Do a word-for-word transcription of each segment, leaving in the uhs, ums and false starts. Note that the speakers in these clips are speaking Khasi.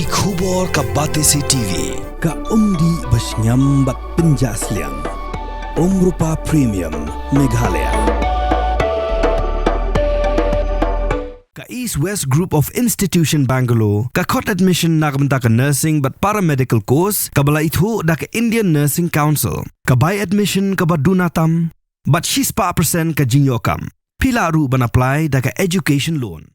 Ki khubor ka Batesi T V, ka umdih ba shngiam bad pynjah sliang. Umrupa Premium, Meghalaya. Ka East West Group of Institution Bangalore ka khot admission na ka bynta ka nursing bad paramedical course kaba la ithuh da ka Indian Nursing Council. Ka bai admission kaba duna tam bad shispah percent ka jingïoh kam. Phi lah ruh ban apply da ka education loan.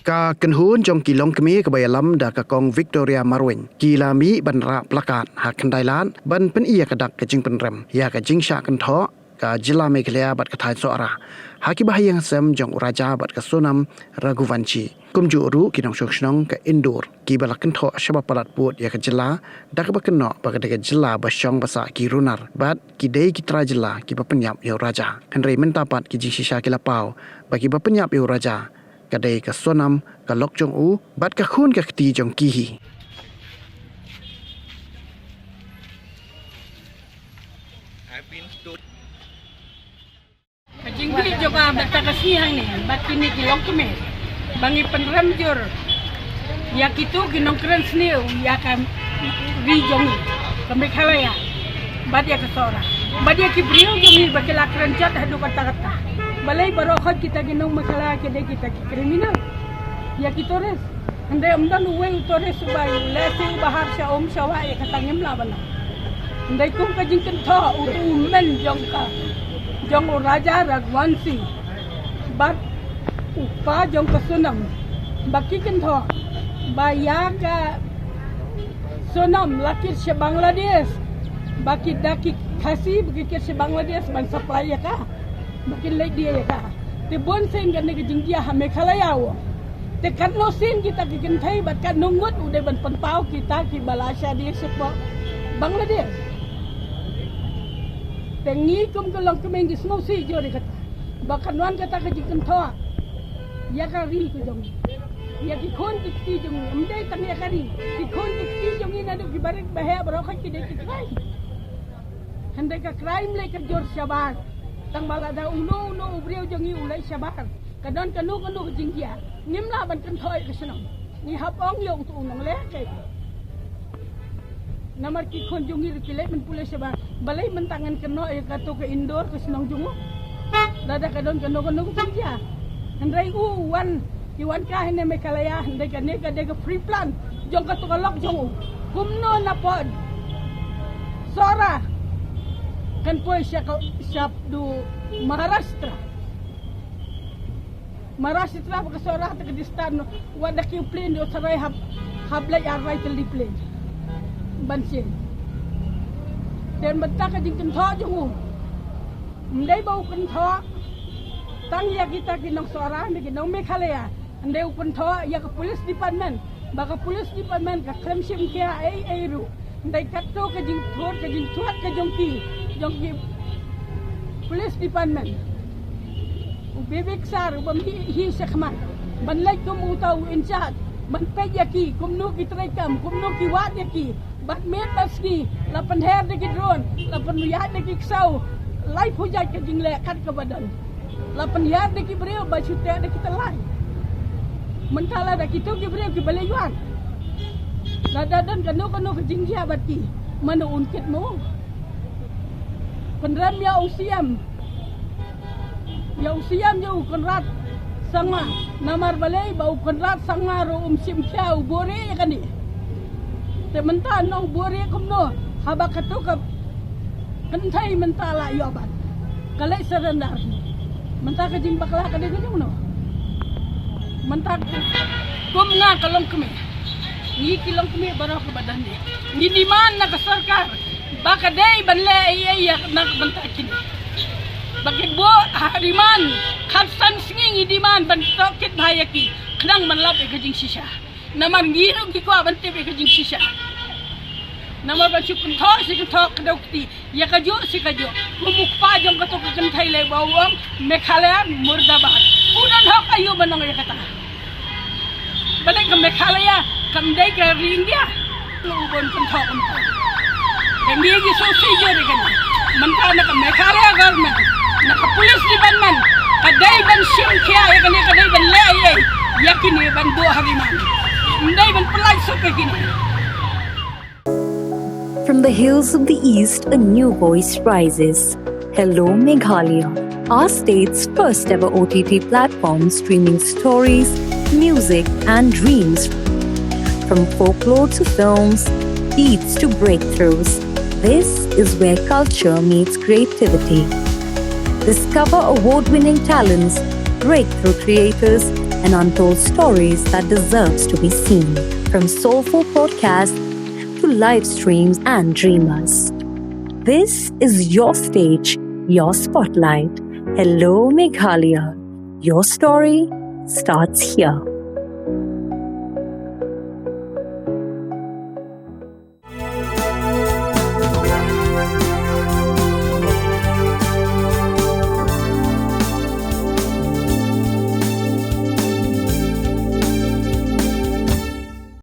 Ka kynhun jong ki longkmie kaba ïalam da ka Kong Victoria Marwein ki la mih ban rah plakat ha Khyndai Lad ban pyni ïa ka dak ka jingpynrem ïa ka jingshah kynthoh ka jylla Meghalaya bad ka thaiñ Sohra ha kiba ha ïing ha sem jong u Raja bad ka Sonam Raghuvanshi. Kumjuh ruh ki nongshong shnong ka Indore kiba la kynthoh shaba palat pud ïa ka jylla da kaba kynnoh ba ka dei ka jylla ba shong ba sah ki runar bad ki dei ki trai jylla kiba pynïap ïa u Raja. Hynrei mynta pat ki jingshisha ki la paw ba kiba pynïap ïa u Raja ka dei ka Sonam, ka lok jong u bad ka khun ka kti jong ki hi. Ka jingkylli jong nga mynta ka sngi hangne bad kine ki longkmie ba ngi pynrem jur ïa kito ki nongkren sniew ïa ka ri jong ngi ka Meghalaya bad ïa ka Sohra bad ïa ki briew jong ngi ba ki la kren jot haduh katta katta. Balei baroh khoit kita ki nong Meghalaya ki dei kita ki kriminal ïa ki tourist. Hynrei ym don uwei u tourist uba ïaleh sha u bahar sha um sha wah ïa kata ngim lah ban long. Hynrei kum ka jingkynthoh uto u hynmen jong ka, jong u Raja Raghuvanshi bad u kpa jong ka Sonam ba ki kynthoh ba ïa ka Sonam la kit sha Bangladesh, ba ki da ki Khasi ba ki kit sha Bangladesh ban supply ïa ka. Ba kin leit die ïa ka. Te bun sien kane ka jingjia ha Meghalaya u ong. Te katno sien kita ki kynthei bad katno ngut u dei ban pynpaw kita kiba la shah die shapoh Bangladesh. Te ngi kum ka longkmie ngi sngewsih jur ïa kata. Ba kan wan kata ka jingkynthoh ïa ka ri ka jong ngi, ïa ki khun ki kti jong ngi. Ym dei tang ïa ka ri, ki khun ki kti jong ngi naduh ki barit baheh baroh khoit ki dei ki krai. Hynrei ka crime lei ka jur shabar. Tang ba lada uno uno u briew jong ngi u leit shabar, ka don kano kano ka jingjia, ngim lah ban kynthoh ïa ka shnong. Ngi hap ong ïa uto u nongleh. Namar ki khun jong ngi ruh ki leit ban pule shabar. Balei mynta ngan kynnoh ïa kato ka Indore ka shnong jong u? Lada ka don kano kano ka jingjia. Hynrei u wan, ki wan ka hangne Meghalaya, hynrei kane ka dei ka free plan jong kato ka lok jong u. Kumno na pud Sohra kan poi sha ka, sha du Maharashtra. Maharashtra bad ka Sohra te ka distance wat da ki plane, dei u tharai hap, hap leit ar lai tylli plane ban sien. Te mynta ka jingkynthoh jong u, ym dei ba u kynthoh tang ïa kita ki nong Sohra ne ki nong Meghalaya. Ym dei, u kynthoh ïa ka police department, ba ka police department ka khlem shim khia ei ei ruh. Ym dei, kato ka jingthut, ka jingthut ka jong ki, jong ki police department. U Bibek Sar u bym hi, hi shakhmat ban leit kum uta u in charge ban peit ïa ki, kumno ki trei kam, kumno ki wad ïa ki. Bad miet bad sngi la pynher da ki drone, la pynïaid da ki ksew, laiphew jait ka jingleh kat kaba don. La pynïar da ki briew ba shu teh da ki tyllai. Mynta lada kito ki briew kiba leit wan, lada don kano kano ka jingjia bad ki, mano un kit mo? Pynrem ïa u C M, ïa u C M ïa u Conrad Sangma. Namar balei ba u Conrad Sangma ruh um shim khia, u buhrieh ïa kane. Te mynta nong buhrieh kumno haba kato ka kynthei mynta la ïoh ban ka leit surrender? Mynta ka jingbakla ka dei ka jong no? Mynta kum nga ka longkmie, ngi ki longkmie baroh kaba don hi, ngi demand na ka sorkar ba ka dei ban leh ei ei ïa na ka bynta kine. Ba ki buh ha remand khatsan sngi, ngi demand ban tohkit bha ïa ki khnang ban lap ïa ka jingshisha. Namar ngi ruh ngi kwah ban tip ïa ka jingshisha. Namar ban shu kynthoh shi kynthoh, kdew kti, ïa kajuh shi kajuh. Kum u kpa jong kato ka kynthei lei ba u ong Meghalaya murdabad. U don hok aïu ban ong ïa kata? Balei ka Meghalaya kam dei ka ri India? Ngi u bun kynthoh kumta. Te ngi ngi sngewsih jur ïa kane. Mynta na ka Meghalaya government, na ka police department, ka dei ban shim khia ïa kane, ka dei ban leh the hills of the East, a new voice rises. Hello Meghalaya, our state's first ever O T T platform streaming stories, music, and dreams. From folklore to films, beats to breakthroughs, this is where culture meets creativity. Discover award winning talents, breakthrough creators, and untold stories that deserves to be seen. From soulful podcasts to live streams and dreamers. This is your stage, your spotlight. Hello Meghalaya. Your story starts here.